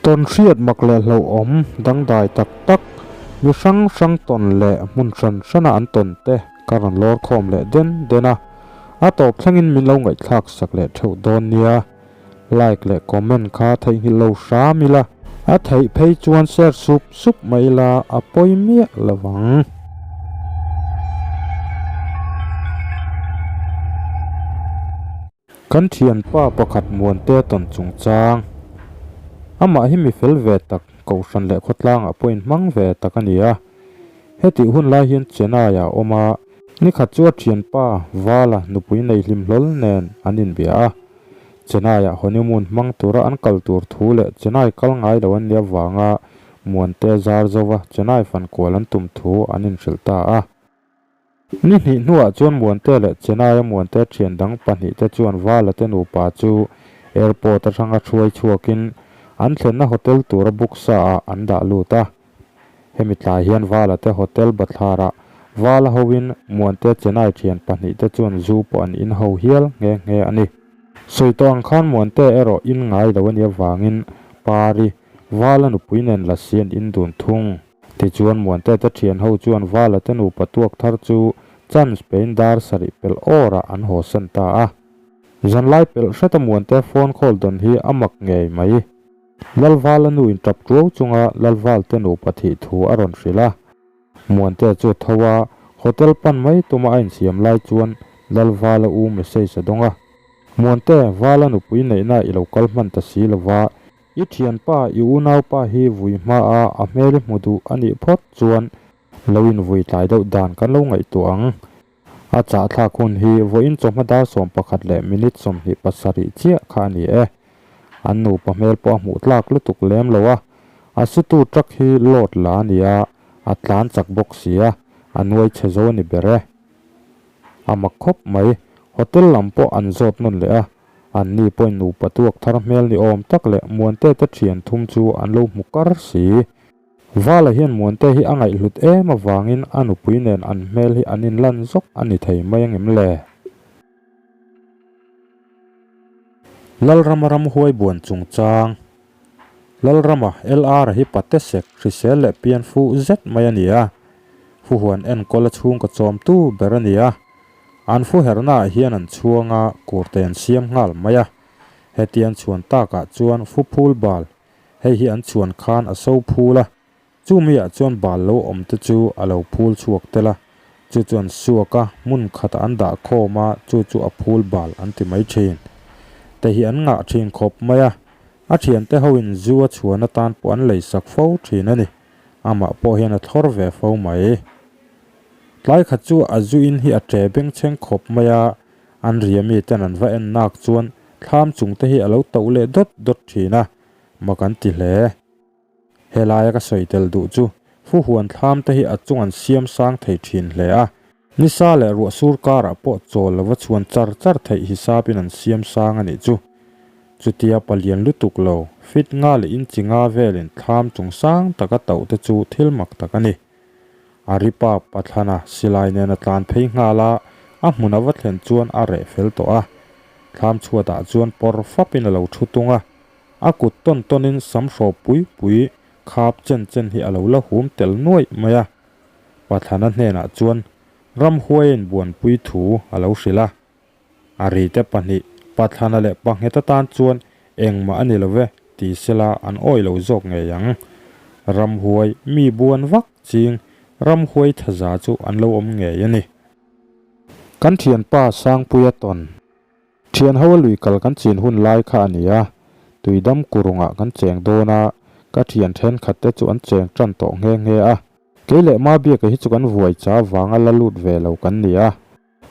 Tawnhriat mak leh hlauhawm dangdai tak tak, mi hrang hrang tawn leh hmun hran hrana an tawn te ka rawn lawr khawm leh den den a, a tawp thlengin min lo ngaihthlak sak leh theuh dawn nia. Like leh comment kha theihnghilh lo hram ila. A theih phei chuan share sup sup mai ila a pawi miah lo vang. Kan thianpa pakhat Muante tawn chungchang. Amah hi mi fel ve tak, Kohhran leh khawtlangah pawh inhmang ve tak a ni a. Hetih hun lai hian Chennai ah a awm a, nikhat chu a thianpa Vala nupui nei hlim hlawl nen an inbia a. Chennai ah honeymoon hmang tura an kal tur thu leh Chennai kal ngai lo an nih avanga Muante zar zova Chennai fankual an tum thu an inhrilh ta a. Ni hnih hnuah chuan Muante leh Chennai-a Muante thian dang pahnihte chuan Vala te nupa chu airport atanga hruai chhuakin an thlenna hotel tura book sa ah an dah lut a. Hemi tlai hian Vala te hotel bathlarah Vala hoin Muante Chennai thian pahnihte chuan zu pawh an in ho hial nghe nghe a ni. Sawi tawh ang khan Muante erawh in ngai lo a nih avangin Pari, Vala nupui nen lasi an in dun thung. Tichuan Muante te thian ho chuan Vala te nupa tuak thar chu chance pein dar sarih pelh awrah an haw san ta a. Zanlai pelh hreta Muante phone call dawn hi a mak ngei mai. Lalvala nu in tap tuau chunga Lalval te nupa thih thu a rawn hrilh a. Muante chu a tho a, hotel pan mai tuma a insiam lai chuan Lalvala u message a dawng a. Muante, Vala nupui neihna i lo kal hman ta si lova, I thianpa, i unaupa hi vui hmaa a hmel i hmu duh a nih phawt chuan lo invui tlai deuh dan kan lo ngaihtuah ang. A chahthlak hun hi vawiin chawhma dar 11 leh minute 27 chiah kha a ni e. An nupa hmel pawh a hmuh tlak lutuk lem lo a, a sutu truck hi load la a ni a, a tlan chak bawk si a, a nuai chhe zo a ni ber e. A mak khawp mai, hotel lam pawh an zawt nawn leh a, Anni pawhin nupa tuak thar hmel ni awm tak leh Muante te thian thum chu an lo hmu kar si. Vala hian Muante hi a ngaihhlut em avangin a nupui nen an hmel hi an inlan zawk a ni thei mai angem le? Lalrama ramhuai buan chungchang Lalrama LR hi pate sek hrisel leh pian fuh zet mai a ni a, Fuhuan enkawl a chhungkaw chawmtu ber a ni a. An fu hernaah hian an chhuang a, kurte an siam nghal mai a. Heti an chhuan takah chuan fu phul bal, hei hi an chhuan khan a so phul a, chumiah chuan bal lo awm te chu a lo phul chhuak tel a, chu chu an suak a, hmun khatah an dah khawm a, chu chu a phul bal an ti mai thin. Te hi an ngah thin khawp mai a, a thiante hoin zu a chhuan atan pawh an leisak fo thin a ni. Amah pawh hian a thlawr ve fo mai. Tlai khat chu a zu in hi a ṭe bengchheng khawp mai a, an ria mi ten an va en nak chuan thlam chung te hi a lo toh leh dawt dawt ṭhin a, mak an ti hle. Helaia ka sawi tel duh chu Fuhuan thlam te hi a chung an siam sang thei ṭhin hle a, nisa leh ruah sur karah pawh chawl lova chhuan char char theih hisapin an siam sang a nih chu. Chutia palian lutuk lo, fit nga leh inchi nga velin thlam chung sang taka toh te chu thil mak tak a ni. Aripa Pathlana silai nen a tlan phei nghal a, a hmun a va thlen chuan a reh fel tawh a. Thlam chhuatah chuan pawr fapin a lo thu tung a, a kut tawn tawnin sam hrawp pui pui khap chen chen hi a lo la hum tel nuaih mai a. Pathlana hnenah chuan ramhuai a inbuanpui thu a lo hrilh a. A rite pahnih, Pathlana leh Pangheta tan chuan engmah a ni lo ve, ti sela an awih lo zawk ngei ang. Ramhuai, mi buan vak ching, ramhuai thaza chu an lo awm ngei a ni. Kan thianpa Sangpuia tawn. Thianho a lui kal kan chin hun lai kha a ni a, tuidam kurungah kan cheng dawn a, ka thian thenkhat te chu an cheng tan tawh nghe nghe a. Kei leh Mabiaka hi chu kan vuai cha vanga la lut ve lo kan ni a.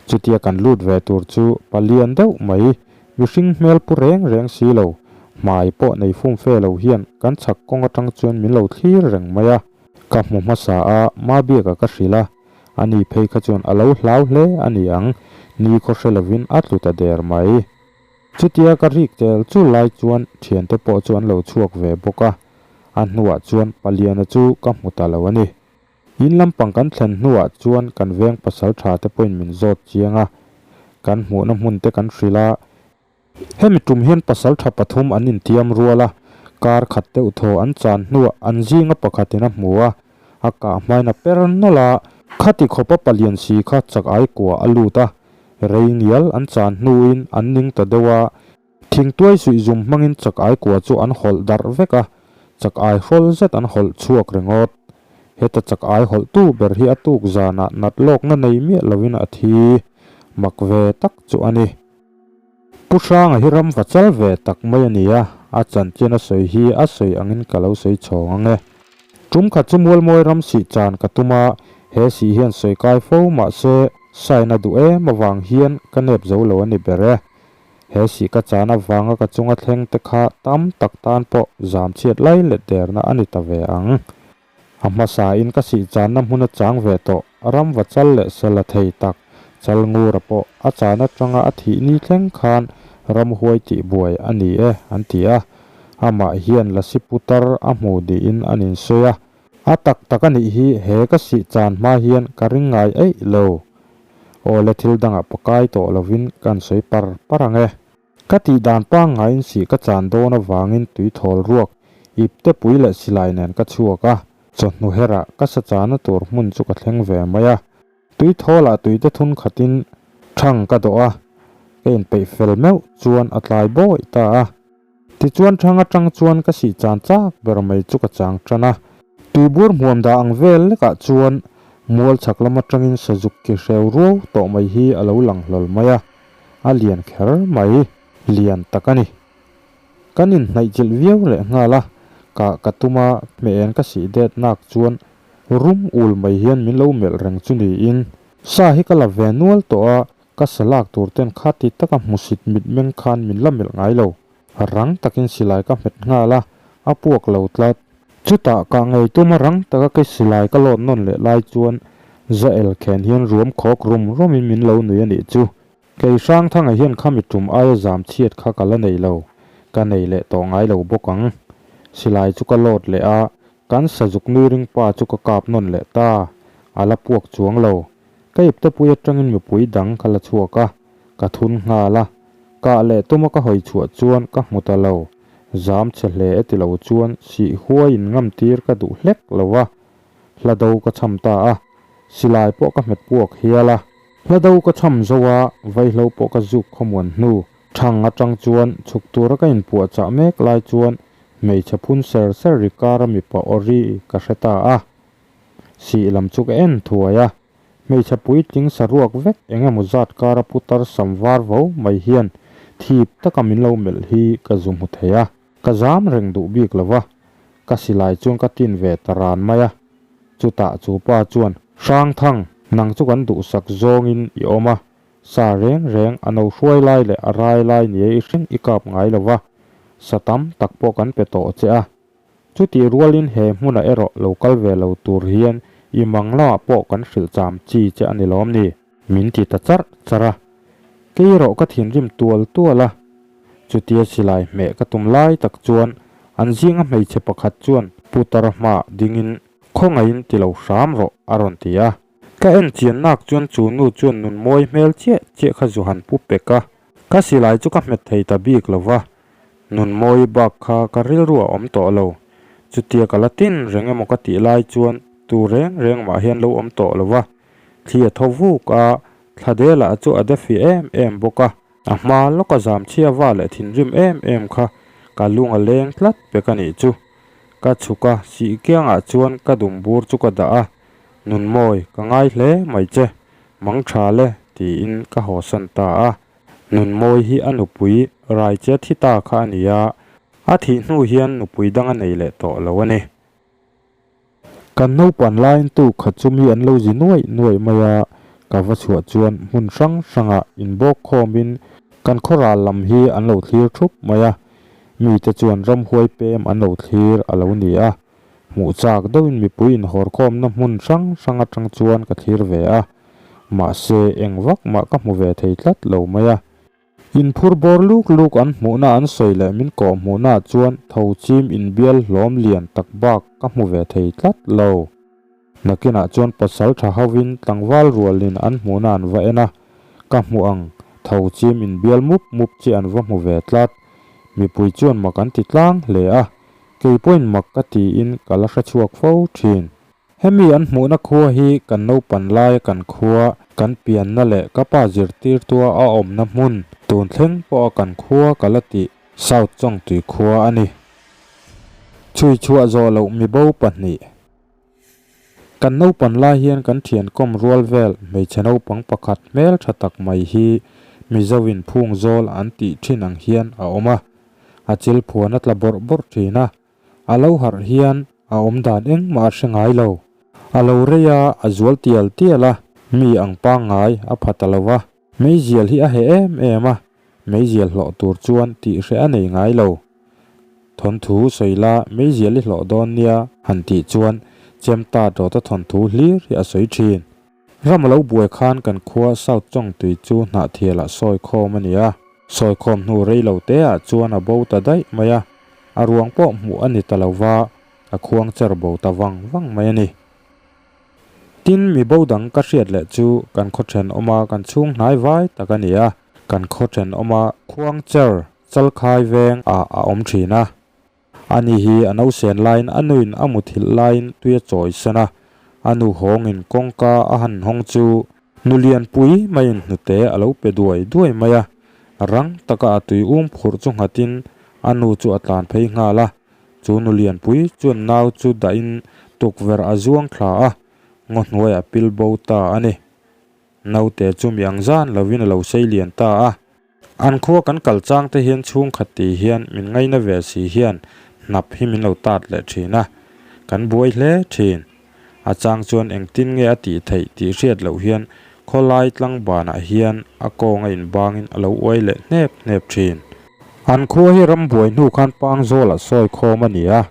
Chutia kan lut ve tur chu palian deuh mai, mihring hmel pu reng reng si lo, hmai pawh nei fum fe lo hian kan chhak kawng atang chuan min lo thlir reng mai a. Ka hmu hmasa a, Mabiaka ka hrilh a, ani phei kha chuan a lo hlau hle a ni ang, ni khaw hre lovin a tlu ta der mai. Chutia ka rik tel chul lai chuan thiante pawh chu an lo chhuak ve bawk a, a hnuah chuan paliana chu ka hmu ta lo a ni. In lampang kan thlen hnuah chuan kan veng pasal tha te pawhin min zawt chiang a, kan hmuhna hmun te kan hrilh a. Hemi tum hian pasal tha pathum an intiam rual a, Kar khat deuh thaw an chan hnuah an zinga pakhatin a hmu a, a kah hmain a per nawlh a. Khati khawpa palian si kha chak ai kua a lut a, rei ngial an chan hnuin an ning ta deuh a. Thingtuai suih zum hmangin chak ai kua chu an hawlh darh vek a, chak ai hrawl zet an hawlh chhuak ringawt. Heta chak ai hawlhtu ber hi a tuk zanah nat lawkna nei miah lovin a thi mak ve tak chu a ni. Pu Hranga hi ram va chal ve tak mai a ni a, a chanchin a sawi hi a sawi angin ka lo sawi chhawng ang e. Tum khat chu Mualmawi ram sih chan ka tum a, he sih hian sawi kai fo mah se sign a duh em avang hian ka nep zo lo a ni ber e. He sih ka chan avanga ka chunga thleng te kha tam tak tan pawh zam chhiat lai leh derna a ni ta ve ang. A hmasa in ka sih channa hmun a chang ve tawh, ramva chal leh sela thei tak, chal ngura pawh a chan atanga a thih ni thleng khan ramhuai tih buai a ni e an ti a. Amah hian lasi putar a hmu niin an insawi a. A tak tak a nih hi he ka sih chan hma hian ka ring ngai eih lo. Awle thil dangah pakai tawh lovin kan sawi par par ang e. Ka tih dan pangngaiin sih ka chan dawn avangin tui thawl ruak ip te pui leh silai nen ka chhuak a, chawhnu herah ka sa chana tur hmun chu ka thleng ve mai a. Tui thawlah tui te thun khatin thang ka dawh a, ka inpeih fel meuh chuan a tlai bawih ta a. Tichuan thang atang chuan ka sih chan chak ber mai chu ka chang tan a. Tuibur hmuam dah ang vel lekah chuan mual chhak lam atangin sazuk ki hreu ruau tawh mai hi a lo lang hlawl mai a. A lian kher mai, lian tak a ni. Kan inhnaihchilh viau leh nghal a, kah ka tum a, hmeh en ka sih det nak chuan rum ul mai hian min lo melh reng chu niin. Sa hi ka la ve nual tawh a, ka sa lak tur ten kha ti taka hmusit mitmeng khan min la melh ngai lo. Rang takin silai ka hmet nghal a, a puak lo tlat. Chutah kah ngei tuma rang taka kei silai ka lawt nawn leh lai chuan Zael khen hian ruam khawk rum rumin min lo nui a nih chu. Kei Hrangthanga hian khami tum aia zam chhiat kha ka la nei lo, ka nei leh tawh ngai lo bawk ang. Silai chu ka lawt leh a, kan sazuk nui ring pa chu ka kap nawn leh ta, a la puak chuang lo. Ka iptepui atangin mipui dang ka la chhuak a, ka thun nghal a. Kah leh tuma ka hawi chhuah chuan ka hmu ta lo. Zam chhe hle e ti lo chuan sih huaiin ngam tir ka duh hlek lo va, hla do ka cham ta a, silai pawh ka hmet puak hial a. Hla do ka cham zo a, vaihlo pawh ka zuk khawmuan hnu. Thang atang chuan chhuk tura ka inpuah chah mek lai chuan hmeichhe phun ser ser ri kara mipa aw ri ka hre ta a. Sih lam chu ka en thuai a, Hmeichhe puitling saruak vek eng emaw zat kara putar sam var vo mai hian thip taka min lo melh hi ka zu hmu thei a, ka zam reng duh bik lo va, ka silai chuan ka tin ve ta ran mai a. Chutah chu pa chuan, Hrangthang, nang chu kan duhsak zawngin i awm a, sa reng reng a no hruai lai leh a rai lai nia i hring i kap ngai lo va, sa tam tak pawh kan pe tawh che a, Chutih rualin he hmunah erawh lo kal ve lo tur hian i mang lamah pawh kan hrilh cham chi che a ni lawm ni? Min ti ta charh charh a. Kei erawh ka thinrim tual tual a. Chutia silai hmeh ka tum lai tak chuan an zinga hmeichhe pakhat chuan putar hmaah dingin khawngaihin ti lo hram rawh a rawn ti a. Ka en chian nak chuan chu nu chuan nun mawi hmel chiah chiah kha zu han pu pek a. Ka silai chu ka hmet thei ta bik lo va. Nunmawi bak kha ka rilru a awm tawh lo. Chutia ka la tin reng emaw ka tih lai chuan tu reng reng mah hian lo awm tawh lo va. Thli a tho vuk a, thla lah chu a de fi em em bawk a. A hma lawka zam chhia va leh thinrim em em kha ka lung a leng tlat pek a nih chu. Ka chhuk a, sih kiangah chuan ka dum bur chu ka dah a, Nunmawi, ka ngai hle mai che, mang tha le, tiin ka hawsan ta a. Nunmawi hi a nupui Raichia thi ta kha a ni a, a thih hnu hian nupui dang a nei leh tawh lo a ni. Kan naupan laiin tu khat chu mi an lo zi nuaih nuaih mai a, ka va chhuah chuan hmun hrang hrangah inbawk khawmin kan khaw ral lam hi an lo thlir thup mai a, mite chuan ramhuai pem an lo thlir a lo ni a, hmuh chak deuhin mipui inhawrkhawmna hmun hrang hrang atang chuan ka thlir ve a. Mahse, eng vak mah ka hmu ve thei tlat lo mai a. Inphur bawr luk luk an hmuhna an sawi leh min kawh hmuhnaah chuan tho chim inbial hlawm lian tak bak ka hmu ve thei tlat lo. Nakinah chuan pasal tha hovin tlangval rualin an hmuhna an va en a, ka hmuh ang tho chim inbial mup mup chi an va hmu ve tlat. Mipui chuan mak an ti tlang hle a. Kei pawhin mak ka tiin ka la hrechhuak fo thin. Hemi an hmuhna khua hi kan naupan laia kan khua, kan pianna leh ka pa zirtirtua a awmna hmun tun thleng pawha kan khua ka la tih South Chawngtui khua a ni. Chhui chhuah zawh loh mibo pahnih. Kan naupan lai hian kan thian kawm rual vel hmeichhe naupang pakhat hmel tha tak mai hi Mizoin phung zawl an tih thin ang hian a awm a. A chil phuan a tla bawrh bawrh thin a, a lo harh hian a awm dan engmah a hre ngai lo. A lo rei a, a zual tial tial a, mi ang pangngai a pha ta lo va. Meizial hi a heh em em a, meizial hlawh tur chuan tih hreh a nei ngai lo. Thawnthu sawi la meizial i hlawh dawn nia han tih chuan Chemta dawta thawnthu hlir hi a sawi thin. Ram a lo buai khan kan khua South Chawngtui chu Hnahthialah sawi khawm a ni a. Sawi khawm hnu rei lo te ah chuan a bo ta daih mai a, a ruang pawh hmuh a ni ta lo va, a khuang cher bo ta vang vang mai a ni. Tin, mi bo dang ka hriat leh chu kan khaw thenawma kan chhung hnai vai tak a ni a, kan khaw thenawma khuang cher chalkhai veng ah a awm thin a. Ani hi a nausen laiin a nuin a muthilh laiin tui a chawi san a, a nu hawngin kawngka a han hawng chu nu lianpui maiin hnute a lo pe duai duai mai a, rang taka a tui um phurh chu nghatin a nu chu a tlan phei nghal a. Chu nu lianpui chuan nau chu dahin tukverh a zuang thla a, ngaw hnuaiah pil bo ta a ni. Naute chu mi ang zan lovin a lo sei lian ta a. An khua kan kal chang te hian chhungkhat ti hian min ngaina ve si hian hnap hi min lo tat leh thin a, kan buai hle thin. A chang chuan engtin nge a tih theih tih hriat loh hian khawlai tlangbanah hian a kawng a inbangin a lo uai leh hnep hnep thin. An khua hi rambuai hnu khan Pangzawlah sawi khawm a ni a,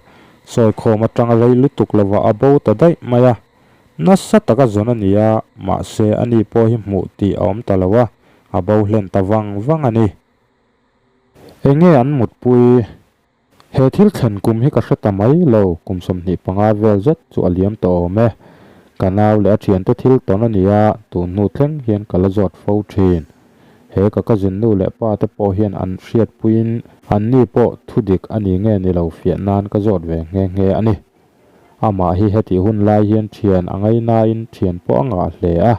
sawi khawm atanga rei lutuk lovah a bo ta daih mai a. Nasa taka zawn a ni a, mahse ani pawh hi hmuh tih a awm ta lo a, a bo hlen ta vang vang a ni. Enge an mutpui? He thil thlen kum hi ka hre ta mai lo, kum 25 vel zet chu a liam tawh awm e. Ka nau leh a thiante thil tawn a ni a, tun hnu thleng hian ka la zawt fo thin. He ka cousin nu leh pa te pawh hian an hriatpuiin anni pawh thu dik a ni nge ni lo fiah nan ka zawt ve nghe nghe a ni. Amah hi hetih hun lai hian thian a ngainain thian pawh a ngah hle a,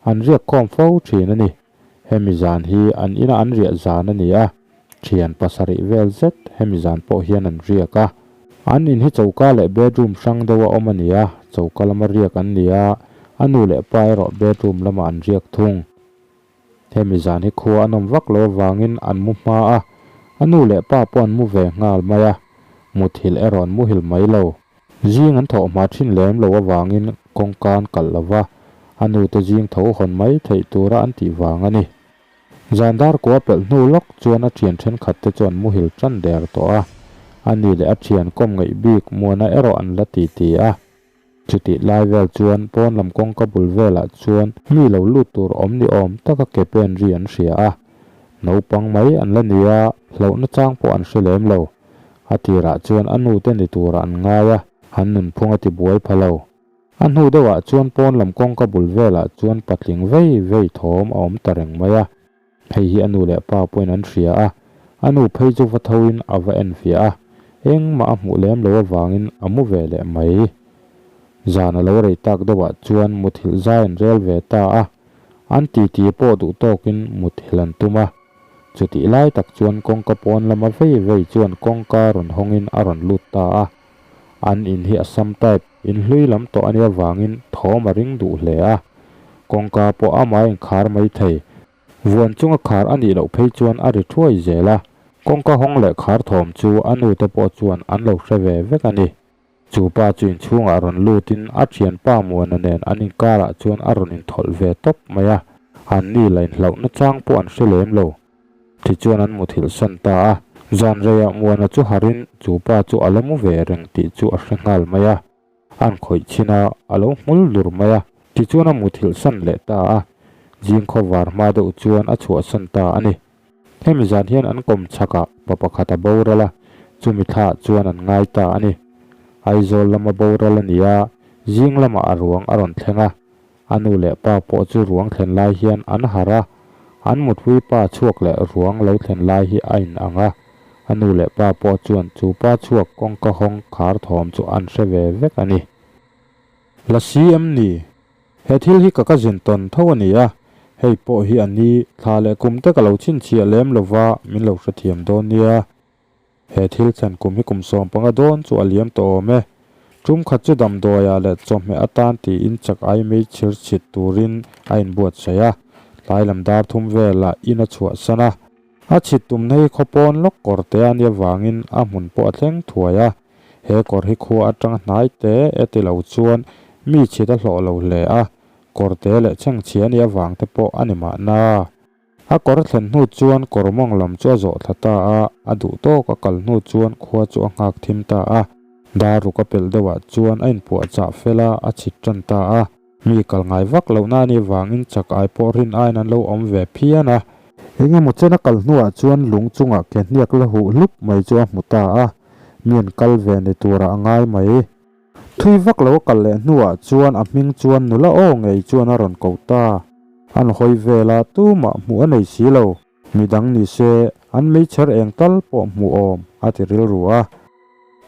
an riak khawm fo thin a ni. Hemi zan hi an ina an riah zan a ni a, thian pasarih vel zet hemi zan pawh hian an riak a. An in hi choka leh bedroom hrang deuh a awm a ni a, choka lama riak an ni a, a nu leh pa erawh bedroom lamah an riak thung. Hemi zan hi khua a nawm vak lo avangin an mu hma a, a nu leh pa pawh an mu ve nghal mai a, muthilh erawh an muhil mai lo. Zing an thawh hma thin lem lo avangin kawngka an kalh lo va, a nute zing tho hawn mai theih tura an tih vang a ni. Zan dar kua pelh hnu lawk chuan a thian thenkhat te chuan muhil tan der tawh a, a ni leh a thian kawm ngeih bik Muana erawh an la ti ti a. Chutih lai vel chuan pawn lam kawngka bul velah chuan mi lo lut tur awm ni awm taka ke pen ri an hria a, naupang mai an la ni a, hlauhna chang pawh an hre lem lo. A tirah chuan a nute ni turah an ngai a, an nunphung a ti buai pha lo. A hnu deuhah chuan pawn lam kawngka bul velah chuan patling vei vei thawm a awm ta reng mai a. Hei hi a nu leh pa pawhin an hria a, a nu phei chu va thoin a va enfiah a, engmah a hmuh lem lo avangin a mu ve leh mai. Zan a lo rei tak deuhah chuan muthilh zai an rel ve ta a, an titi pawh duh tawkin muthilh an tum a. Chutih lai tak chuan kawngka pawn lama vei vei chuan kawngka rawn hawngin a rawn lut ta a. An in hi Assam type in hlui lam tawh a nia vangin thawm a ring duh hle a. Kawngka pawh amah inkhar mai thei. Vuan chunga khar a nih loh phei chuan a ri thuai zel a. Kawngka hawng leh khar thawm chu a nute pawh chuan an lo hre ve vek a ni. Chu pa chu inchhungah rawn lutin a thianpa Muana nen an inkarah chuan a rawn inthawlh ve tawp mai a, an ni la inhlauhna chang pawh an hre lem lo. Tichuan an muthilh san ta a, zan reiah Muana chu harin chu pa chu a la mu ve reng tih chu a hre nghal mai a, an khawih chhin a, a lo hmul dur mai a, tichuan a muthilh san leh ta a, zing khawvar hma deuh chuan a chhuahsan ta a ni. Hemi zan hian an kawm chhakah pa pakhat a boral a, chumi thlaah chuan an ngai ta a ni. Aizawl lama boral a ni a, zing lamah a ruang a rawn thleng a. A nu leh pa pawh chu ruang thlen lai hian an harh a, an mutpui pa chhuak leh ruang lo thlen lai hi a in ang a. A nu leh pa pawh chuan chu pa chhuak kawngka hawng khar thawm chu an hre ve vek a ni. Lasi em ni? He thil hi ka ka zin tawn tho a ni a, hei pawh hi a ni thla leh kum te ka lo chhinchhiah lem lova min lo hrethiam dawn nia. He thil thlen kum hi kum 15 dawn chu a liam tawh awm e. Tum khat chu damdawiah leh chawhmeh atan tiin chak ai mei chhir chhit turin a inbuatsaih a, tlai lam dar thum velah in a chhuahsan a. A chhit tumna hi khaw pawn lawk kawr te a nih avangin a hmun pawh a thleng thuai a. He kawr hi khua atanga hnai te e ti lo chuan mi chhit a hlawh lo hle a, kawr te leh chhengchhia a nih avang te pawh a ni mahna. A kawr thlen hnu chuan kawr mawng lam chu a zawh thla ta a, a duh tawk a kal hnu chuan khua chu a nghak thim ta a. Dar ruk a pelh deuhah chuan a inpuah chah fel a, a chhit tan ta a. Mi kal ngai vak lohna a nih vangin chak ai pawh rin aiin an lo awm ve phian a. Eng emaw chen a kal hnuah chuan lung chungah ke hniak la huh hlup mai chu a hmu ta a, mi an kal ve ni turah a ngai mai. Thui vak lo a kal leh hnuah chuan a hming chuan nula aw ngei chuan a rawn ko ta. An hawi vel a, tumah hmuh a nei si lo. Midang ni se, an meichher eng tal pawh hmuh awm, a ti rilru a.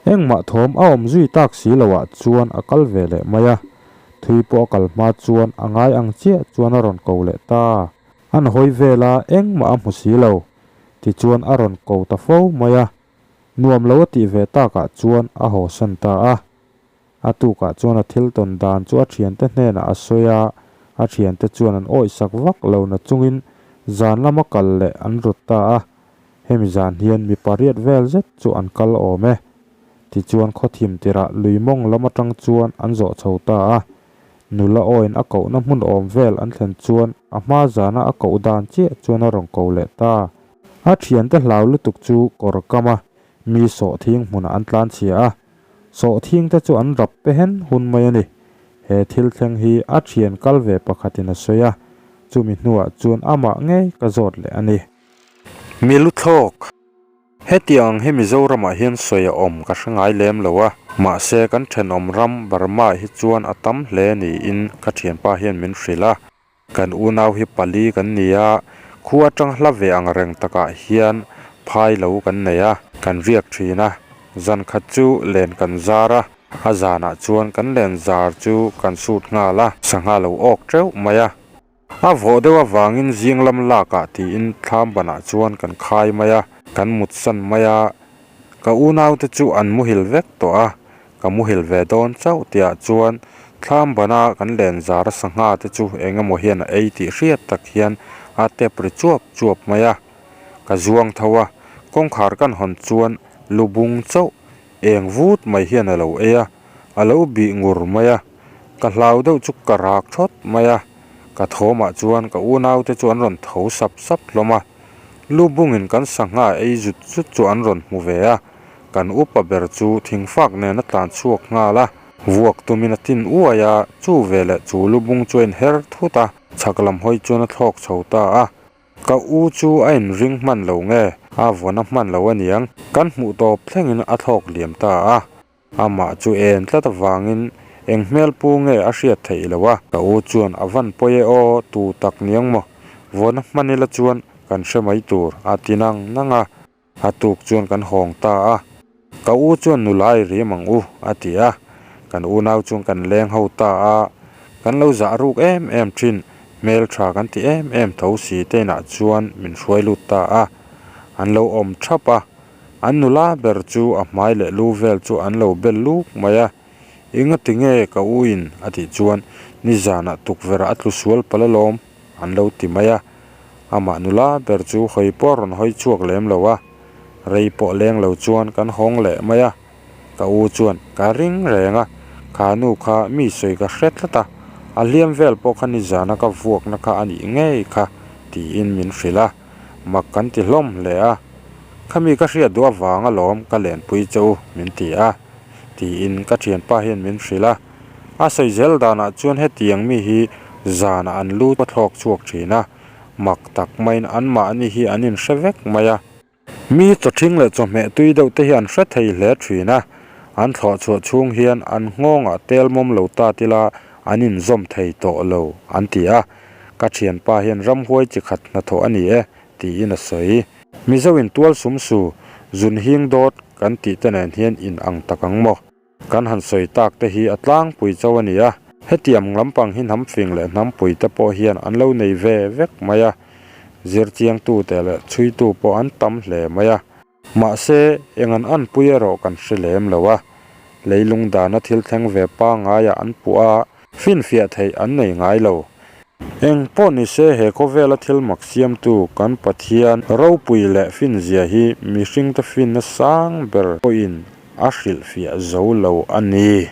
Engmah thawm a awm zui tak si loah chuan a kal ve leh mai a. Thui pawh a kal hma chuan a ngai ang chiah chuan a rawn ko leh ta. An hawi vel a, engmah a hmu si lo. Tichuan a rawn ko ta fo mai a. Nuam lo a tih ve takah chuan a hawsan ta a. A tukah chuan a thil tawn dan chu a thiante hnenah a sawi a, a thiante chuan an awihsak vak lo na chungin zan lama kal leh an rawt ta a. Hemi zan hian mi pariat vel zet chu an kal awm e. Tichuan khawthim tirah lui mawng lam atang chuan an zawh chho ta a. Nula awiin a kohna hmun awm vel an thlen chuan a hma zana a koh dan chiah chuan a rawn ko leh ta. A thiante hlau lutuk chu kawr kam a, mi sawhthing hmunah an tlanchhia a, sawhthing te chu an rap pe hen hun mai a ni. He thil thleng hi a thian kal ve pakhatin a sawi a, chumi hnuah chuan amah ngei ka zawt leh a ni. Mi lu thlawk. Hetiang hi Mizoramah hian sawi a awm ka hre ngai lem lo a, mahse kan thenawm ram Burma hi chuan a tam hle niin ka thianpa hian min hrilh a. Kan unau hi pali kan ni a, khua atang hla ve ang reng takah hian phai lo kan nei a, kan riak thin a, zan khat chu len kan zar a, a zanah chuan kan len zar chu kan sut nghal a, sangha lo awk teuh mai a. A vawh deuh avangin zing lam lakah tiin thlam banah chuan kan khai mai a, kan mutsan mai a, ka unaute chu an muhil vek tawh a, Ka muhil ve dawn chauh tihah chuan thlam bana kan len zar a sangha te chu eng emaw hian a ei tih hriat tak hian a tep ri chuap chuap mai a. Ka zuang tho a, kawngkhar kan hawn chuan lu bung chauh eng vut mai hian a lo ei a, a lo bih ngur mai a. Ka hlau deuh chu ka rak thawt mai a, ka thawmah chuan ka unaute chu an rawn tho sap sap hlawm a. Lu bungin kan sangha ei zut zut chu an rawn hmu ve a. Kan upa ber chu thingfak nen a tlan chhuak nghal a, vuak tumin a tin uai a, chu veleh chu lubung chu a inher thut a, chhak lam hawi chuan a thlawk chho ta a. Ka u chu a inring hman lo nge, a vawn a hman lo aniang, kan hmuh tawp thlengin a thlawk liam ta a. Amah chu en tlat avangin eng hmel pu nge a hriat theih loh a. Ka u chuan a van pawi e aw, tu tak niang maw, vawn a hman ila chuan kan hre mai tur a ti nang nang a. A tuk chuan kan hawng ta a, ka u chuan nula i rim ang u a ti a, kan unau chuan kan leng ho ta a, kan lo zah ruk em em thin, hmeltha kan ti em em tho si te inah chuan min hruai lut ta a, an lo awm thap a, an nula ber chu a hmai leh lu vel chu an lo bel luk mai a, engati nge ka u in a tih chuan nizanah tukverh a tlu sual palh alawm. An lo ti mai a, amah nula ber chu hawi pawh a rawn hawi chhuak lem lo a, rei pawh leng lo chuan kan hawng leh mai a, ka u chuan ka ring reng a, kha nu kha mi sawi ka hre tlat a, a hliam vel pawh kha nizana ka vuakna kha a nih ngei kha tiin min hrilh a, mak kan ti hlawm hle a, khami ka hriat duh avang alawm ka lenpui che u min ti a, tiin ka thianpa hian min hrilh a. A sawi zel danah chuan hetiang mi hi zanah an lu a thlawk chhuak thin a, mak tak maiin anmahni hi an inhre vek mai a. Mi chawthing leh chawhmeh tui deuh te hi an hre thei hle thin a, an thlawh chhuah chhung hian an nghawngah tel mawm lo ta tila an inzawm thei tawh lo an ti a, ka thianpa hian ramhuai chi khat hnathawh a ni e tiin a sawi. Mizo in tual sum su. Zun hing dawt kan tih te nen hian in ang tak ang maw? Kan han sawi tak te hi a tlangpui chauh a ni a, hetiang lampang hi hnam fing leh hnampui te pawh hian an lo nei ve vek mai a, zirchiangtute leh chhuitu pawh an tam hle mai a. Mahse, eng an anpui erawh kan hre lem lo a, leilung dana thil thleng ve pangaiah an puh a, finfiah theih an nei ngai lo. Eng pawh ni se he khawvela thil mak siamtu kan Pathian ropui leh finzia hi mihringte finna sang ber pawhin a hrilhfiah zo lo a ni.